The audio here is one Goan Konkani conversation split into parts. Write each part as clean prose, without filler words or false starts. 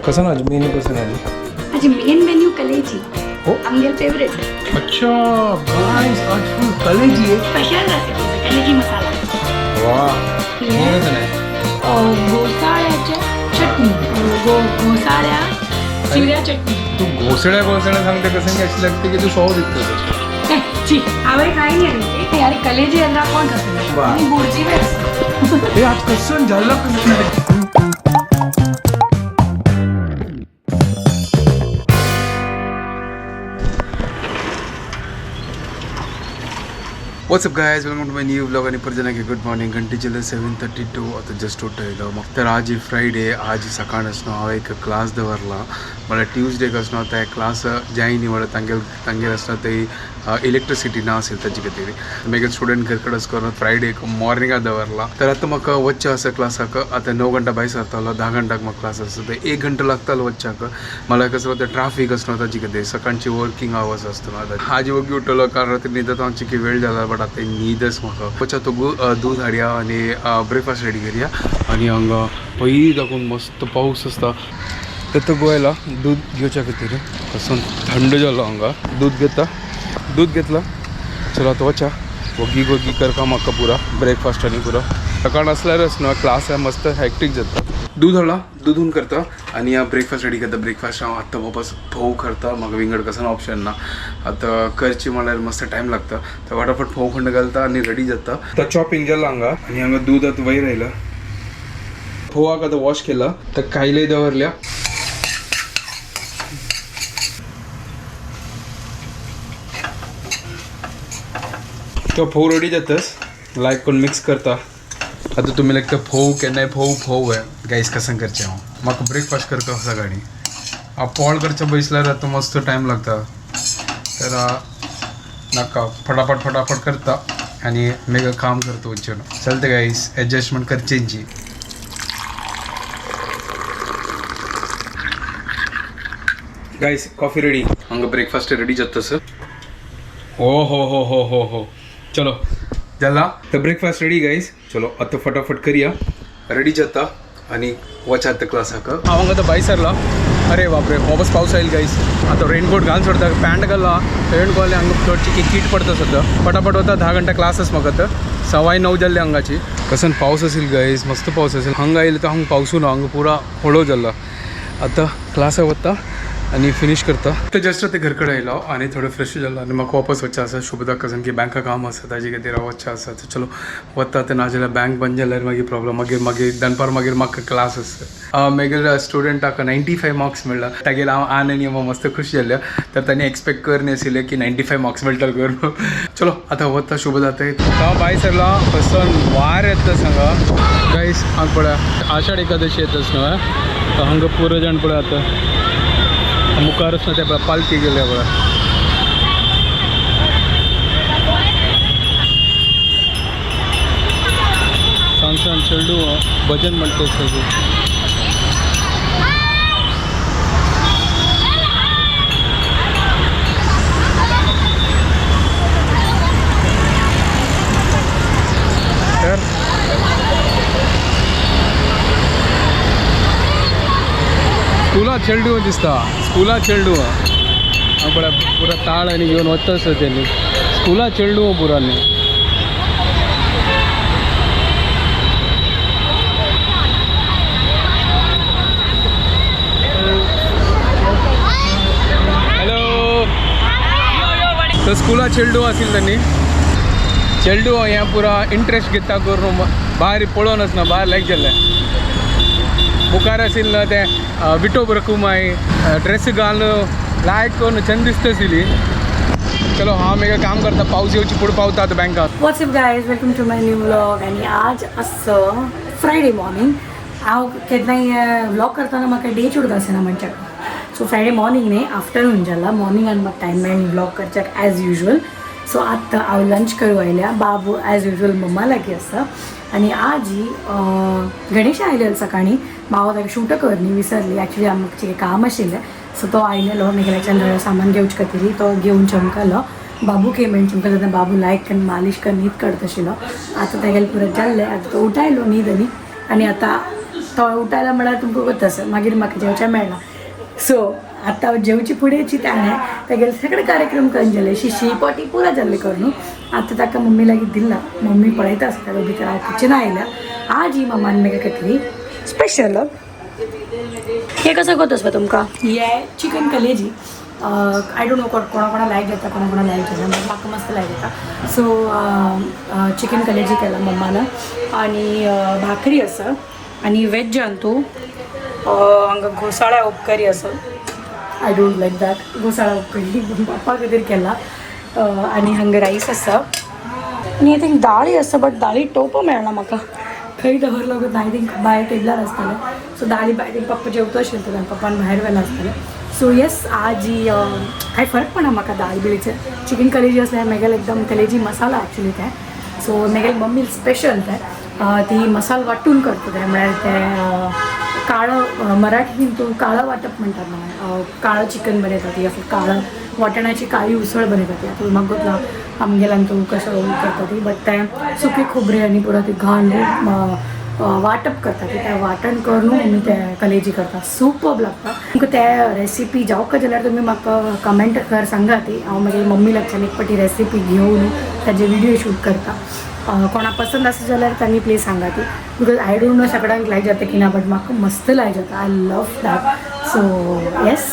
कसं ना मेन्यू कसं ना आज मेन मेन्यू कलेजी. हो. आमगेल फेवरेट. अच्छा गाइस, आज फुल कलेजी आहे. स्पेशल रेसिपी कलेजी मसाला. वा, कसं नाही. घोसाळ्याच्या चटणी, घोसाळ्या चिऱ्या चटणी. तू घोसळ्या घोसळ्या सांगते कसं की अशी लागते की तू सॉस दिसतो. छी, हांवें खाय न्ही आनी अरे कलेजी येन्ना कोण खातलो? वा. आनी बुर्जी बी आसा. हे आज कसं झालं कसं नाही. What's up guys, welcome to my new vlog आणि परत की गुड मॉर्निंग. घंटे जाले 7:32. आतां जस्ट उठयलो मग. तर आज फ्रायडे, आज सकाळ आसनो हांव एक क्लास दवरला. म्हळ्यार ट्यूजडेक आसनो त्या क्लास जाय न्ही, म्हळ्यार तांगेल तांगेर आसता ते इलेक्ट्रिसिटी ना आशिल्ली ताजे खातीर मागीर स्टुडंट घर कडेन करून फ्रायडेक मॉर्निंगाक दवरला. तर आतां म्हाका वच्चें आसा क्लासाक. आतां 9 घंटा भायर सरतालो, 10 घंटाक म्हाका क्लास आसता, ते 1 घंटा लागतालो वच्चाक. मला कसं ते ट्राफीक आसना ताजे खातीर सकाळची वर्किंग आवर्स आसता. आतां आज वगी उठलो, काल रात्री न्हिदत हांव चिकी वेळ जाला, बट आतां न्हीदच म्हाका. वचा तो दूध हाडया आनी ब्रेकफास्ट रेडी करया. आनी हांगा पयलीं दाखोवन मस्त पावस आसता. तर तो गोयला दूध घेवच्या खातीर कसो थंड जालो हांगा. दूध घेता, दूध घेतला. चलो आतां वचा, वगी वगी करता म्हाका पुरा ब्रेकफास्ट आनी पुरो. सकाळ आसल्यारच न्हू क्लास मस्त हॅक्टीक जाता. दूध हाडला, दूधून करता आनी ब्रेकफास्ट रेडी करता. ब्रेकफास्ट हांव आत्तां वापस फोव करता. म्हाका विंगड कसो ऑप्शन ना, आतां करची म्हणल्यार मस्त टायम लागता. तर फटाफट फोव खंड घालता आनी रेडी जाता. तर चॉपिंग जालां हांगा आनी हांगा दूध आतां वयर आयला. फोवाक आतां वॉश केला, तर कायले दवरल्या. तो फोव रेडी जातच लायक करून मिक्स करता. आतां तुमी लायक फोव केन्नाय फोव फोव आहे गायस कसं करचें हांव म्हाका ब्रेकफास्ट करता सकाळी. हांव पोळ करचें बसल्यार आतां मस्त टायम लागता. तर नाका, फटाफट फटाफट करता आनी मागीर काम करता वचून. चलते गायस, एडजस्टमेंट करचेंची. गायस कॉफी रेडी, हांगा ब्रेकफास्ट रेडी जाता सर. हो हो हो हो हो हो, चलो जाला तर ब्रेकफास्ट रेडी गाईस. चलो आता फटाफट करूया, रेडी जाता आणि वचा आता क्लासाक. हांव आतां भायर सरला. अरे बापरे, वापस पावस येईल गाईस. आता रेनकोट घालून सोडता, पॅन्ट घाला, रेनकोट हांगा चडची कीट पडता सद्दां. फटाफट वता, 10 घंटा क्लासच म्हाका. आतां 9:15 जाल्ले हांगाची. कसन पावस असेल गाईस, मस्त पावस असेल. हांगा येयले तर हांगा पावसू ना, हांगा पुरा होळो जाल्ला. आतां क्लासाक वता आणि फिनिश करता. तर जस्ट ते घरकडे आयलो आणि थोडं फ्रेश जालो आनी म्हाका वापस वचचें आसा. शुभदा कसन की बँका काम आसा ताजे खातीर हांव वचचें आसा. तर चलो वता ते, नाजाल्यार बँक बंद जाल्यार मागीर प्रॉब्लम. मागीर मागीर दनपार मागीर म्हाका क्लास आसा. मागीर स्टुडंटाक 95 मार्क्स मेळ्ळा. तागेर हांव आन आनी मस्त खुश जाल्ले. तर तांणी एक्सपेक्ट कर नाशिल्लें की 95 मार्क्स मेळटले करून. चलो आतां वता शुभदा. थंय हांव भायर सरला, कसो वार येता सांगा गायस. हांगा पळय आषाढ एकादशी येतच न्हू. तर हांगा पुरो जाण पळय आतां मुखारच ना ते पालखी गेल्या पळय. सान सान चेडू भजन म्हणटा सगळें. तर स्कुला चेडूं दिसता, स्कुला चेडूं हांव पळय पुरा ताळ आनी घेवन वता आसता तेणी. स्कुला चेडूं पुरा न्ही. हॅलो, तर स्कुला चेडूं आशिल्लें तेणी. चेडूं हें पुरा इंट्रस्ट घेता करून भायर पळोवन आसना, भायर लायक जाल्लें. मुखार आशिल्लें तें विठोब रखुमाई ड्रेस घालून लायक करून छंद दिसता आशिल्ली. चलो हांव मागीर काम करता, पावस येवची फुडें पावता आतां बँकान. What's up guys, welcome to my new vlog. आणि आज असं फ्रायडे मॉर्निंग. हांव केन्नाय व्लॉग करतना म्हाका डे चुडत आसना म्हणच्याक. सो फ्रायडे मॉर्निंग न्ही, आफ्टरनून जाला. मॉर्निंगान म्हाका टायम मेळ्ळो व्लॉग करच्याक एज युजल. सो आतां हांव लंच करूं आयल्या. बाबू एज युजल मम्मा लागीं आसा. आनी आजी गणेशा आयलेलो सकाळीं. भाव ताका शूट कर न्ही विसरली. एक्चुली आमकां काम आशिल्लें. सो तो आयलेलो मेगेल्याच्यान थोडें सामान घेवचे खातीर, तो घेवन चमकलो. बाबू केम आनी चमकलो तेन्ना बाबू लायक करून मालिश करून न्हीद काडत आशिल्लो. आतां तेगेलें पुरो जाल्लें, आतां तो उठायलो न्हीद आनी आनी आतां तो उठायला म्हळ्यार तुमकां गोत आसा मागीर म्हाका जेवचें मेळना. सो आतां जेवची फुडें ताणें तेगेले सगळे कार्यक्रम करून जाले, शिशी पॉटी पुरा जाल्ले करून आतां ताका मम्मी लागीं दिला. मम्मी पळयता आसता भितर. हांव किचना आयल्या. आज ही मम्मान म्हाका खातीर स्पेशल हे कसं गोत आसता तुमकां हे चिकन कलेजी. I don't know कोणा कोणा लायक जाता, कोणा कोणा लायक जाता, म्हाका मस्त लायक जाता. सो चिकन कलेजी केला मम्मान आणि भाकरी आसा आणि वेज तूं हांगा घोसाळ्या उपकारी आसा. I don't like that घोसाळा उपकारी पप्पा खातीर केला. आनी हांगा रायस आसा आनी I think दाळी आसा, बट दाळी टोप मेळना म्हाका, खंय दवरलो I think भायर टेबलार आसतलें. सो दाळी I think पप्पा जेवतो आशिल्ले, पप्पान भायर व्हेला आसतलें. सो येस, आज ही कांय फरक पडना म्हाका दाळ बिळीचे. चिकन कलेजी आसल्यार मेगेल एकदम कलेजी मसाला एक्चुली तें. सो मेगेल मम्मी स्पेशल तें, ती मसाल वांटून करता तें, म्हळ्यार तें काळं मराठीन तूं काळं वाटप म्हणटात न्हय, काळं चिकन बनयता ती, असं काळं वाटणाची काळी उसळ बनयता ती. आतां म्हाका गोत ना आमगेल्यान तूं कसो करता ती, बट तें सुके खोबरे आनी पुरो ती घालून वाटप करता ती. तें वांटण करून आमी तें कलेजी करता, सुपर्ब लागता. तुमकां ते रेसिपी जावका जाल्यार तुमी म्हाका कमेंट कर सांगा ती. हांव म्हगे मम्मी लागच्यान एक पाटी रेसिपी घेवन ताजे विडियो शूट करता. कोणा पसंद आसा जाल्यार तांणी प्लीज सांगा ती, because I don't know सगळ्यांक लायक जाता की ना, बट म्हाका मस्त लायक जाता. I love that. So yes,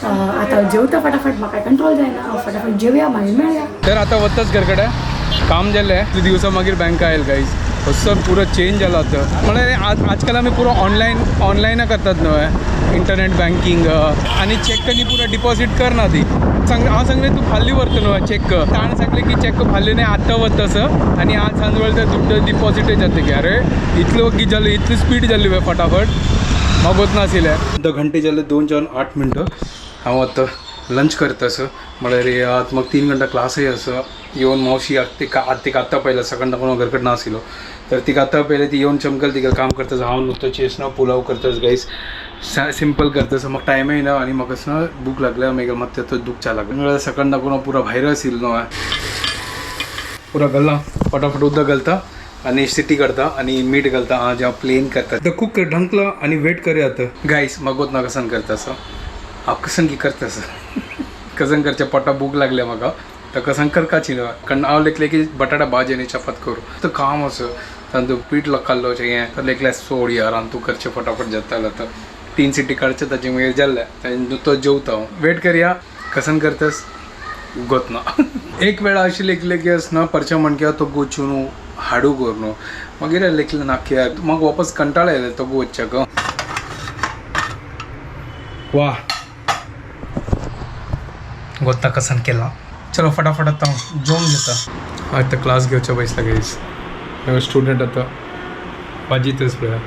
आतां जेवता फटाफट, म्हाका कंट्रोल जायना. हांव फटाफट जेवया, मागीर मेळया. तर आता वतच घरकडे काम जालें. दिवसा मागीर बँका आयल गाईज, असं पुरो चेंज जाला आतां. म्हळ्यार आज आजकाल आमी पुरो ऑनलायन करतात न्हय, इंटरनेट बँकींग आनी चॅक न्ही पुरो डिपॉजीट करना ती. सांग हांव सांगलें तूं फाल्ली व्हरता न्हय चॅक, ताणें सांगलें की चॅक फाल्ली न्हय आतां वता तसं आनी आज सांज वेळ ते दुड्ड डिपॉजीटय जाता की. अरे इतलो वग्गी जालो, इतली स्पीड जाल्ली पळय फटाफट, म्हाका गोत नाशिल्लें. The घंटे जाले 2 जावन 8 मिनटं. हांव आतां लंच करता असं, म्हळ्यार आतां म्हाका 3 घंटा क्लासय आसा. येवन मावशी तिका आत्तां पळयला, सकाळ कोण घरकड नाशिल्लो तर तिका आत्तां पळयलें. ती येवन चमकल तिका काम करता. हांव नुस्त्याची ना पुलाव करतास गाईस, सिंपल करतास. म्हाका टायमय ना आनी म्हाका ना भूक लागल्या, मागीर मात तो दुखच्या लागला. सकाळ दाखोवन पुरा भायर आशिल्लो न्हय, पुरा गल्ला फटाफट उदक घालता आणि सिटी करता आणि मीठ घालता. हा जेव्हा प्लेन करता तर कुकर ढंकला आणि वेट करे. आता गाईस मागवत ना कसन करता असं, हांव कसन की करता असं कसन करच्या पोटा भूक लागल्या म्हाका, तर कसन करकाची न्हय. कारण हांव लेखलें की बटाटा भाजी आनी चपात करूं, तर काम असं तांदूळ पीठ खाल्लो हें तर लेखलें सोड यार, आनी तूं करचें फटाफट जातालें. तर 3 सिटी काडचे ताचे मागीर जाल्लें, तो जेवता हांव. वेट करया कसन करतस गोत ना. एक वेळा अशी लेखले की आसना परच्या म्हणक्या तो गोचून हाडू करून मागीर लेखलें नाकया, म्हाका वापस कंटाळा येयले तो वचच्याक. वा गोता कसन केला. चलो फटाफट आता जेवण घेता. आतां क्लास घेवच्या बसला गाईस, स्टुडंट आतां भाजीतच पळया.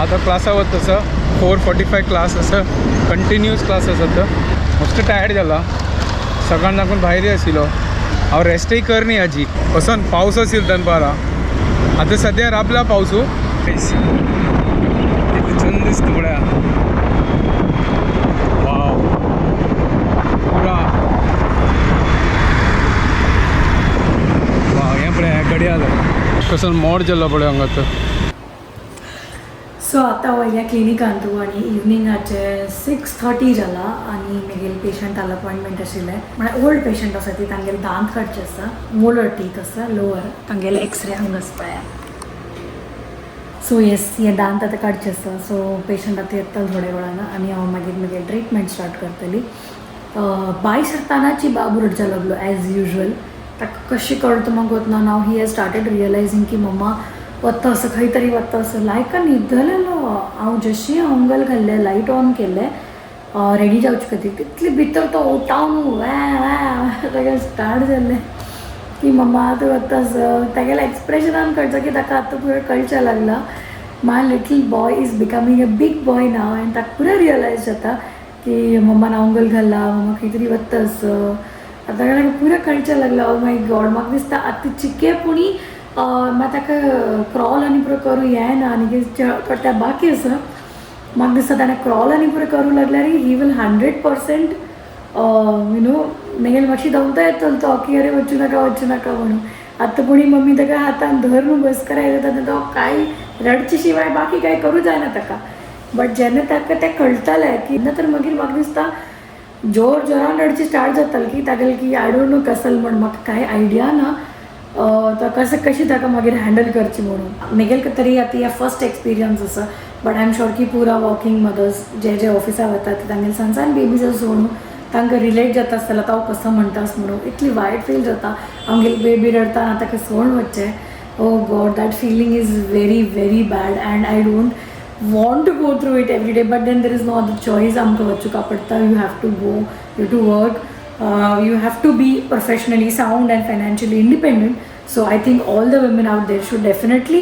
आतां क्लासा वता तसं 4:45 क्लास आसा, कंटिन्यूस क्लास आसा. तर मस्त टायर्ड जाला, सकाळ दाखून भायर आशिल्लो हांव, रेस्टय कर न्ही आजी. वचोन पावस आशिल्लो दनपारां, आतां सद्या राबला पावसू. चंद दिसता पळया. वाव पुरा वाव, हें पळया घडयाळ कसो मोड जालो पळय हांगा तर. सो आतां वयल्या क्लिनिकान तूं आनी इवनिंगाचे 6:30 जाला आनी मेगेले पेशंटाल अपॉयंटमेंट आशिल्लें. म्हळ्यार ओल्ड पेशंट आसा ती, तांगेले दांत काडचे आसा, मोलर टीथ आसा लोअर, तांगेले एक्सरे हांगा आसा पळया. सो येस, हे दांत आतां काडचे आसा. सो पेशंट आतां येतलो थोड्या वेळान आनी हांव मागीर म्हगे ट्रिटमेंट स्टार्ट करतली. बाय सरतानाची बाब रडच्या लागलो एज युजल. ताका कशें कळटा म्हाका गोत ना. Now he has started realising की मम्मा वता असं खंय तरी वता असं लायक न्हिदलेलो. हांव जशी अंगल घाल्लें, लायट ऑन केल्लें रेडी जावचे खातीर, तितले भितर तो उठावन वॅ वॅ ताका स्टार्ट जाल्लें की मम्मा आतां वता असं. तागेल्या एक्सप्रेशनान कळटा की ताका आतां पुरो कळचें लागलां, my little boy is becoming a big boy now. आनी ताका पुरो रियलायज जाता की मम्मान अंगल घाल्ला, मम्मा खंय तरी वता असं. आतां ताका पुरो कळचें लागलां. ओ my God, म्हाका दिसता आतां चिके पुणी मागीर ताका क्रॉल आनी पुरो करूं येना आनी थोडे बाकी आसा. म्हाका दिसता ताणें क्रॉल आनी पुरो करूं लागल्यार he will 100% you know मागीर मातशी दवता येतलो तो की अरे वचूं नाका वचूं नाका म्हणून. आतां पुणी मम्मी ताका हातान धर बस करायला जाता, तो कांय रडचे शिवाय बाकी कांय करूं जायना ताका. बट जेन्ना ताका तें कळटालें की ना तर मागीर म्हाका दिसता जोर जोरान रडचें स्टार्ट जातालें की तागेलें की I don't know कसल म्हण म्हाका कांय आयडिया ना तो कसं कशी ताका मागीर हँडल करची म्हणून. म्हगेले तरी आतां हे फर्स्ट एक्सपिरियन्स आसा, बट I am sure की पुरा वर्किंग मदर्स जे जे ऑफिसा वतात ते तांगेले सान सान बेबीज आसा म्हणून तांकां रिलेट जाता आसतलें आतां हांव कसो म्हणटास म्हणून. इतली वायट फील जाता आमगेली बेबी रडटा आनी ताका सोडून वचचें. Oh God, that feeling is very very bad and I don't want to go through it every day, but then there is no other choice. आमकां वचूंक पडटा. You have to go, you to work, you have to be professionally sound and financially independent. So I think all the women out there should definitely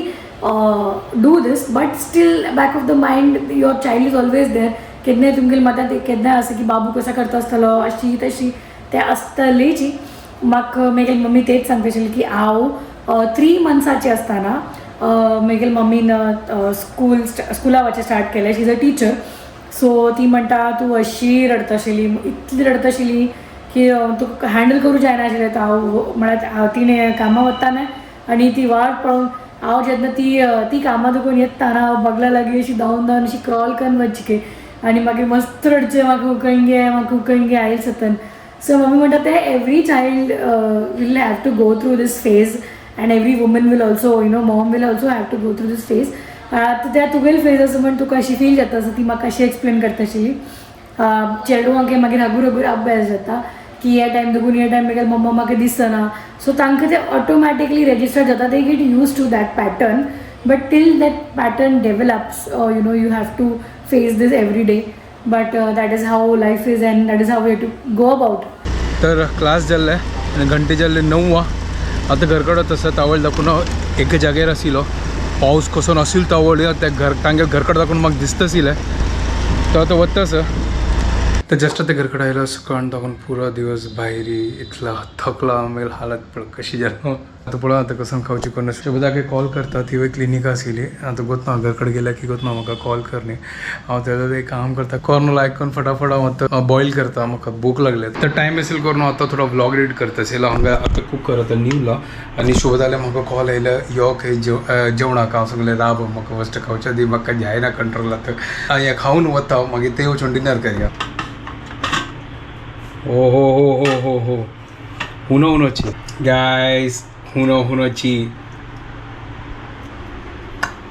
do this, but still back of the mind your child is always there. केन्नाय तुमगेले मतांत केन्नाय आसा की बाबू कसो करता आसतलो अशी तशी तें आसतलेची. म्हाका म्हगेली मम्मी तेच सांगता आशिल्ली की हांव 3 मंथ्साची आसतना म्हगेले मम्मीन स्कूल स्कुला वचचें स्टार्ट केलें. She is a teacher. So ती म्हणटा तूं अशी रडटा आशिल्ली, इतली रडटा आशिल्ली की तुका हँडल करूं जायना आशिल्लें. तर हांव म्हळ्यार तिणें कामां वताना आनी ती वाट पळोवन हांव जेन्ना ती ती कामां दुखून येता हांव बगला लागीं अशी धांवन धांवन अशी क्रॉल करून वचची आनी मागीर मस्त रडचें, म्हाका उकण गे, म्हाका उकण गे आयल सतन. सो मम्मी म्हणटा तें every child will have to go through this phase and every woman will also, mom will also have to go through this phase. आतां त्या तुगेले फेज आसा म्हण तुका अशी फील जाता. सो ती म्हाका अशी एक्सप्लेन करता आशिल्ली. चेडवांक मागीर हागूर हागूर अभ्यास जाता की हे टायम दुगून हे टायम मागीर मम्मा म्हाका दिसना. सो तांकां ते ऑटोमॅटिकली रेजिस्टर जाता, they get used to that pattern, but till that pattern develops, you have to face this every day. But that is how life is and that is how you to go about. तर क्लास जाल्ले आनी घंटे जाल्ले 9. आतां घरकडे तसं तावळ दाखोवन एका जाग्यार आशिल्लो पावस कसो नाशिल्लो तावळ त्या घर तांगे घरकडे दाखोवन म्हाका दिसता आशिल्लें. तो आतां वता सर. तर जस्ट आतां घरकडे आयलो. सकाळ दाखोवन पुरो दिवस भायर इतला थकला, मागीर हालत पळय कशी जालो. आतां पळय आतां कसो खावची कोण शुभदाके कॉल करता. ती क्लिनिका आशिल्ली. आतां गोतना घरकडे गेल्या की गोतना म्हाका कॉल कर न्ही. हांव तेजो एक काम करता, कॉर्न आयकून फटाफट हांव आतां बॉयल करता, म्हाका भूक लागली. तर टायम असेल करून आतां थोडो व्लॉग एडिट करता आशिल्लो हांगा. आतां कुक करता न्हिवला आनी शुभदाले म्हाका कॉल आयलो, यो खंय जेवणाक. हांव सगळें राब, म्हाका फस्ट खावच्या दी, म्हाका जायना कंट्रोल. आतां हें खावन वता, मागीर ते वचून डिनर करया. ओ हो हो हो हो हो, हुनो हुनोची गायस, हुनो हुनोची.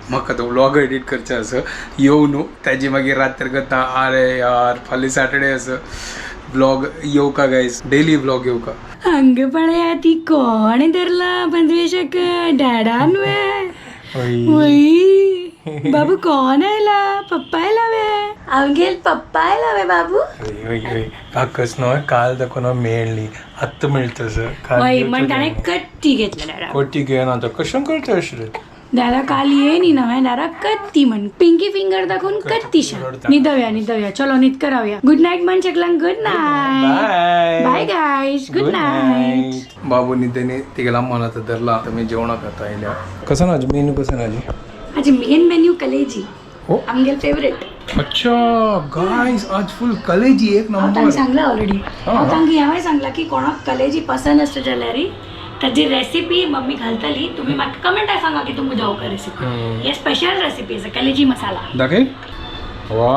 म्हाका तो व्लॉग एडिट करचे आसा येवं न्हू ताजी मागीर रात्र करता. अरे यार, फाल्यां सॅटर्डे आसा, व्लॉग येवका गायस, डेली व्लॉग येवका. हंग पळया ती कोण धरला पंचवीशक डॅडान वे. वय बाबू, कोण आयला? पप्पा आयला वे? आमगेल पप्पा आयला वे बाबू? काकस न्हय काल दाखोवन मेळ्ळी, आत्तां मेळटा सर. वय म्हण ताणें कट्टी घेतल्या डॅडा. कोटी घेवन आतां कशें करता अशें? दादा काल ये नी नव्या दादा कत्ती म्हण पिंकी फिंगर दाखवून कत्ती शा. निदव्या निदव्या, चलो न्हीद करावया. गुड नाईट म्हण शकलांक. Good night, bye guys, good night. बाबू निदेने तिगेला अम्मान आतां धरला. आतां मी जेवणाक आता आयल्या. कसं ना मेन्यू कसं ना आजी? आज मेन मेन्यू कलेजी. हो. आमगेल फेवरेट. अच्छा गायस, आज फुल कलेजी, एक हांव नंबर. तांकां सांगला ऑलरेडी. हांव तांकां हेंवूय सांगलां की कोणाक कलेजी पसंद आसता जाल्यार ताजी रेसिपी मम्मी घालतली. तुमी म्हाका कमेंटाक सांगा की तुमकां जावं का रेसिपी. हे स्पेशल रेसिपी आसा, कलेजी मसाला. दाखय. वा,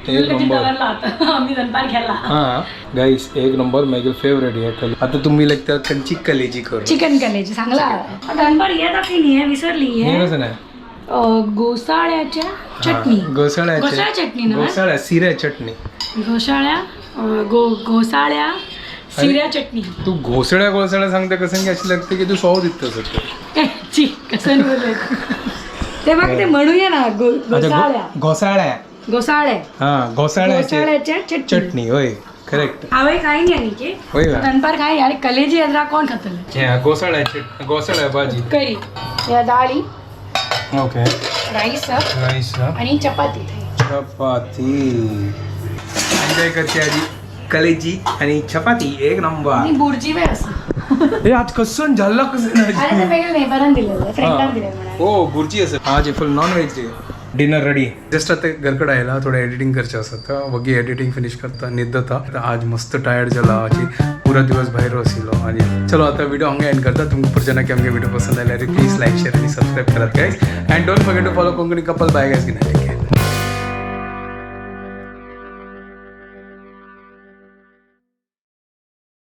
एक नंबर. दवरला आतां आमी दनपार केला. हा गाईस, एक नंबर, मागीर फेवरेट हे कले. आता तुम्ही लागता कंची कलेजी करू. चिकन कलेजी सांगला दनपार. हे दाखय न्ही, हे विसरली. हे हे कसं नाही? घोसाळ्याच्या चटणी. घोसाळ्याचे. घोसाळ्या चटणी ना? घोसाळ्या सिऱ्या चटणी. घोसाळ्या घोसाळ्या सिऱ्या चटणी. तू घोसळ्या घोसाळ्या सांगते कसं की अशी लागते की तू सॉव दिसत सर. ची, कसं बोलले ते बघ, ते म्हणूया ना घोसाळ्या. घोसाळ्या. घोसाळे. हा, घोसाळ्याचे. घोसाळ्याच्या चटणी. चटणी होय, करेक्ट. हांवें खाय न्ही आनी. होय का? दनपार खाय अरे कलेजी येद्रा कोण खातले? घोसाळ्याचे, घोसाळ्या भाजी. करी या डाळी. ओके. राईस. राईस. आणि चपाती. चपाती. एन्जॉय करते आजी कलेजी आणि चपाती, एक नंबर. आणि बुर्जी बी आसा. हे आज कसं झालं कसं? अरे ते वेगळं नेबरान दिलेलं, फ्रेंडान दिलेलं म्हणा. हो, बुर्जी असेल आज, full non veg day. Dinner ready. Just आता घरकडे आयला, थोडं एडिटिंग करचे आसा. तर वगी एडिटिंग फिनिश करता, न्हिदता. आता आज मस्त टायर्ड जाला, आजी पुरा दिवस भायर आशिल्लो. आणि चलो, आता व्हिडिओ हांगा एंड करता. तुमकां परत आमगे व्हिडिओ पसंद आल्यार प्लीज लाईक, शेअर आणि सबस्क्राईब करात guys, and don't forget to follow Konkani Couple. Bye guys, good night.